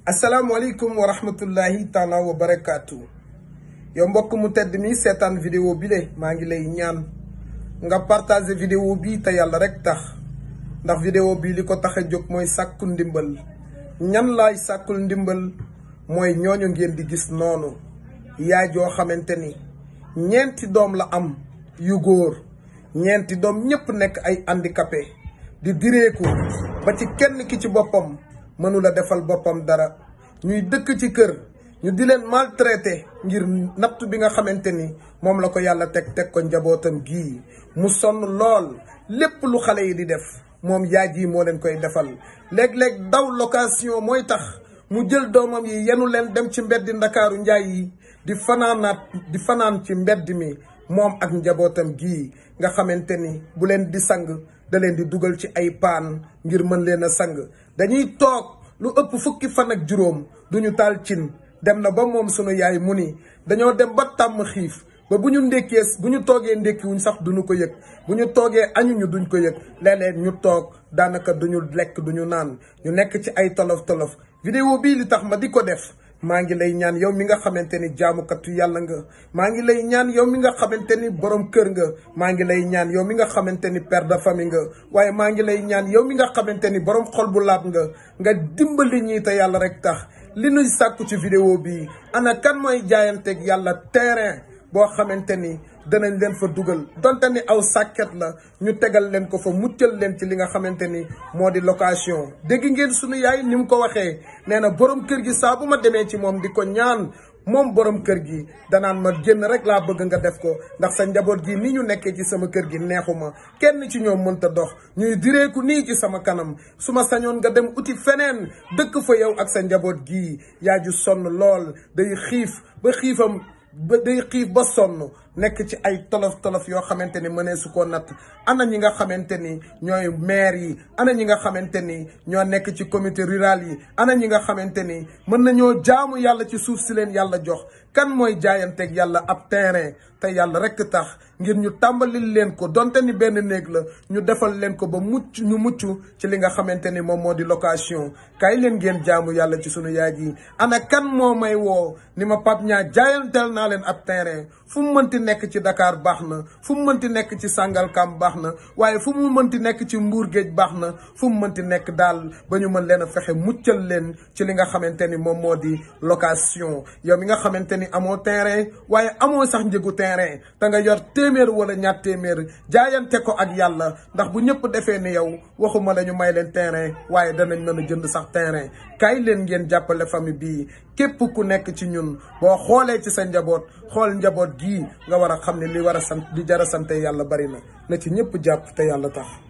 asalaamaaleykum wa rahmatullahi taala wa barakaatu. yow mbokk mu tedd mi seetaan vidéo bi le maa ngi lay ñaan nga partager vidéo bi te yàlla rek tax ndax vidéo bi li ko tax a jóg mooy sàkku ndimbal. ñan laay sàkkul ndimbal mooy ñooñu ngeen di gis noonu. yaay joo xamante ni ñeenti doom la am yu góor, ñeenti doom ñëpp nekk ay handicapé di direeku ba ci kenn ki ci boppam mënula defal boppam dara. ñuy dëkk ci kër ñu di leen maltraité ngir natt bi nga xamante ni moom la ko yàlla teg ko njabootam gii. mu sonn lool, lépp lu xale yi di def moom yaay ji moo leen koy defal. léeg-léeg daw location mooy tax mu jël doomam yi yenu leen dem ci mbeddi ndakaaru njaay yi di fanaan ci mbedd mi moom ak njabootam gii nga xamante ni bu leen di sang da leen di dugal ci ay paan ngir mën leen a sang. dañuy toog lu ëpp fukki fan ak juróom duñu taal cin. dem na ba moom sunu yaay mu ni dañoo dem ba tàmm xiif ba bu ñu toogee ndékkiwuñ sax duñu ko yëg, bu ñu toogee añuñu duñ ko yëg. léeg-léeg ñu toog daanaka duñu lekk duñu naan, ñu nekk ci ay tolof-tolof. vidéo bii li tax ma di ko def, maa ngi lay ñaan yow mi nga xamante ni jaamukatu yàlla nga, maa ngi lay ñaan yow mi nga xamante ni borom kër nga, maa ngi lay ñaan yow mi nga xamante ni père de famille nga, waaye maa ngi lay ñaan yow mi nga xamante ni borom xol bu laab nga dimbali ñii te yàlla rek tax. li nuy sàkku ci vidéo bii, ana kan mooy jaayanteeg yàlla terrain boo xamante ni danañ leen fa dugal, donte ni aw sàkket la ñu tegal leen ko fa, muccal leen ci li nga xamante ni moo di location. dégg ngeen sunu yaay ni mu ko waxee, nee na borom kër gi saa bu ma demee ci moom di ko ñaan, moom borom kër gi danaan ma génn rek laa bëgg nga def ko, ndax sa njaboot gi ni ñu nekkee ci sama kër gi neexuma, kenn ci ñoom mënta dox, ñuy direeku nii ci sama kanam. su ma sañoon nga dem uti feneen dëkk fa yow ak sa njaboot gii. yaa ju sonn lool, day xiif ba sonn, nekk ci ay tolof-tolof yoo xamante ni mënee su ko natt. ana ñi nga xamante ni ñooy maire yi, ana ñi nga xamante ni ñoo nekk ci comité rural yi, ana ñi nga xamante ni mën nañoo jaamu yàlla ci suuf si leen yàlla jox. kan mooy jaayanteeg yàlla ab terrain te yàlla rekk tax, ngir ñu tàmbalil leen ko, donte ni benn néeg la ñu defal leen ko ba mucc ci li nga xamante ni moom moo di location. kaay leen ngeen jaamu yàlla ci sunu yaay ji. ana kan moo may woo ni ma Pape Niang jaayanteel naa leen ab terrain. fu mu mënti nekk ci Dakar baax na, fu mu mënti nekk ci Sangalkam baax na, waaye fu mu mënti nekk ci Mbour Géej baax na, fu mu mënti nekk daal ba ñu mën leen a fexe muccal leen ci li nga xamante ni moom moo di location. yow mi nga xamante ni amoo terrain, waaye amoo sax njëgu terrain, te nga yor téeméer wala ñaar téeméer, jaayante ko ak yàlla, ndax bu ñëpp defee ni yow waxuma la ñu may leen terrain, waaye danañ mën a jënd sax terrain. kaay leen ngeen jàppale famille bii. képp ku nekk ci ñun boo xoolee ci sa njaboot, xool njaboot gii, nga war a xam ne li war a sant di jara sante yàlla bari na ci ñëpp jàpp te yàlla tax.